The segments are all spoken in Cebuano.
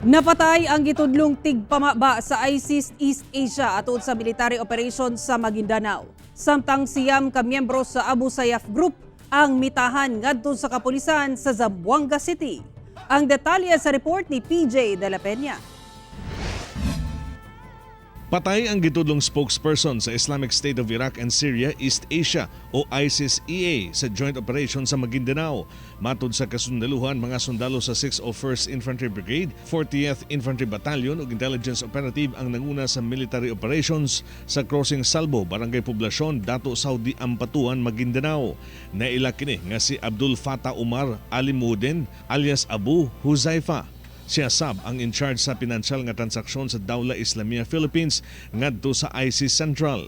Napatay ang gitudlong tigpamaba sa ISIS East Asia atod sa military operation sa Maguindanao. Samtang 9 ka miyembro sa Abu Sayyaf Group ang mitahan ngadto sa kapulisan sa Zamboanga City. Ang detalye sa report ni PJ De La Peña. Patay ang gitudlong spokesperson sa Islamic State of Iraq and Syria, East Asia o ISIS-EA sa joint operation sa Maguindanao. Matod sa kasundaluhan, mga sundalo sa 601st Infantry Brigade, 40th Infantry Battalion ug Intelligence Operative ang nanguna sa military operations sa Crossing Salbo, Barangay Poblacion, Datu Saudi Ampatuan, Maguindanao. Naila kini nga si Abdul Fatah Umar Alimuddin alias Abu Huzaifa. Siya sab ang in charge sa pinansyal nga transaksyon sa Dawla Islamia Philippines ngadto sa ISIS Central.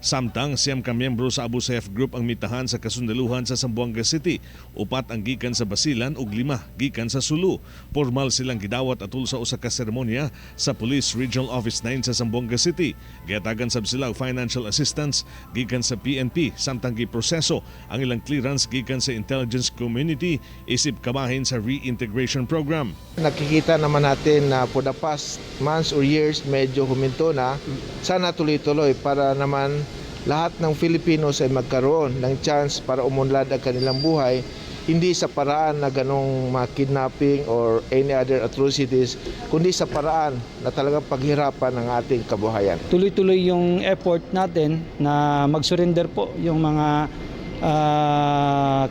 Samtang 9 ka miyembro sa Abu Sayyaf Group ang mitahan sa kasundaluhan sa Zamboanga City. 4 ang gikan sa Basilan ug 5 gikan sa Sulu. Formal silang gidawat atul sa usa ka seremonya sa Police Regional Office 9 sa Zamboanga City. Gihatagan sab sila og financial assistance gikan sa PNP samtang giproseso ang ilang clearance gikan sa intelligence community isip kabahin sa reintegration program. Nakikita naman natin na for the past months or years, medyo huminto na. Sana tuloy-tuloy para naman lahat ng Filipinos ay magkaroon ng chance para umunlad ang kanilang buhay, hindi sa paraan na ganong mga kidnapping or any other atrocities, kundi sa paraan na talagang paghirapan ng ating kabuhayan. Tuloy-tuloy yung effort natin na mag-surrender po yung mga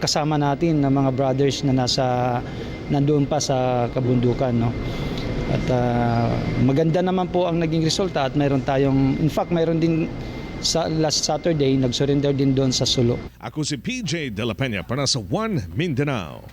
kasama natin na mga brothers na nandoon pa sa kabundukan, no. At maganda naman po ang naging resulta at mayroon tayong, in fact, mayroon din sa last Saturday, nag-surrender din doon sa Sulu. Ako si PJ De La Peña para sa One Mindanao.